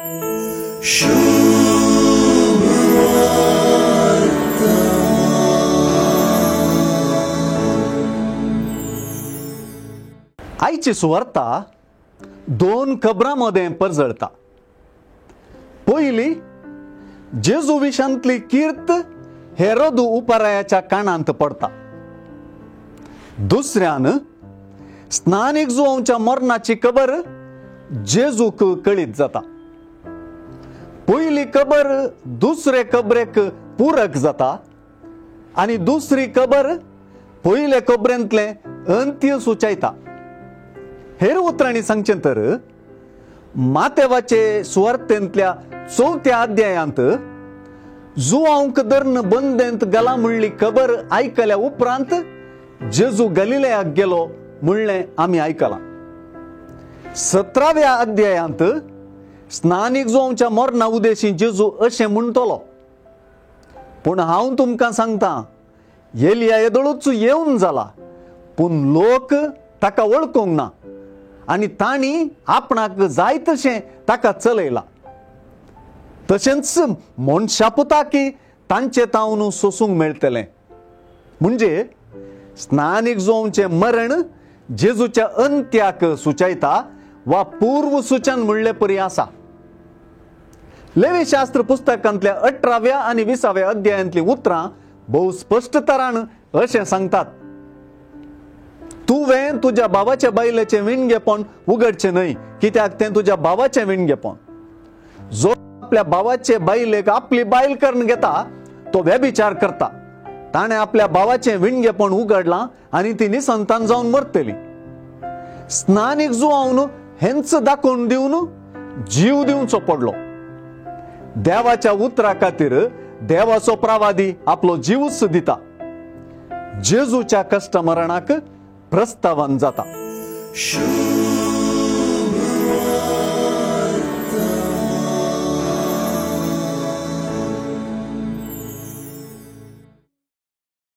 आयची सुवार्ता दोन खबरां मदें परजळता. पयली, जेजू विशांतली कीर्त हेरोद उपरायाच्या कानांत पडता. दुसऱ्यान स्नानीक जुवांच्या मरणाची खबर जेजूक कळीत जाता. पयली खबर दुसरे खबरेक पूरक जाता आनी दुसरी खबर पयले खबरेंतलें अंत्य सुचयता. हेर उतरांनी सांगचें तर मातेवाचे सुवार्तेंतल्या चवथ्या अध्यायांत जुवांक धरून बंदेंत घाला म्हणली खबर आयकल्या उपरांत जेजू गलिलेयाक गेलो म्हणलें आमी आयकलां. 17व्या अध्यायांत स्नानीक जुवांच्या मरणा उदेशी जेजू अशें म्हणटलो, पूण हांव तुमकां सांगता, एलिया येदोळूच येवन जाला, पूण लोक ताका वळखूंक ना आनी तांणी आपणाक जाय तशें ताका चलयला. तशेंच मनशा पुताकी तांचे तावन सोसूंक मेळटलें. म्हणजे स्नानीक जुवांचें मरण जेजूच्या अंत्याक सुचयता वा पूर्व सूचन म्हणले परी आसा. लेवीशास्त्र पुस्तकांतल्या 18व्या आनी 20व्या अध्यायांतलीं उतरां भोव स्पश्ट तरान अशें सांगतात, तुवें तुज्या भावाच्या बायलेचें विणगेपण उगडचें न्हय, कित्याक तें तुज्या भावाचें विणगेपण. जो आपल्या भावाचे बायलेक आपली बायल करून घेता तो व्यभिचार करता. ताणें आपल्या भावाचें विणगेपण उगडलां आनी ती निसंतान जावन मरतली. स्नानीक जुवावन हेंच दाखोवन दिवन जीव दिवचो पडलो. देवाच्या उतरा खातीर देवाचो प्रवादी आपलो जीवच दिता. जेजूच्या कश्ट मरणाक प्रस्तावन जाता.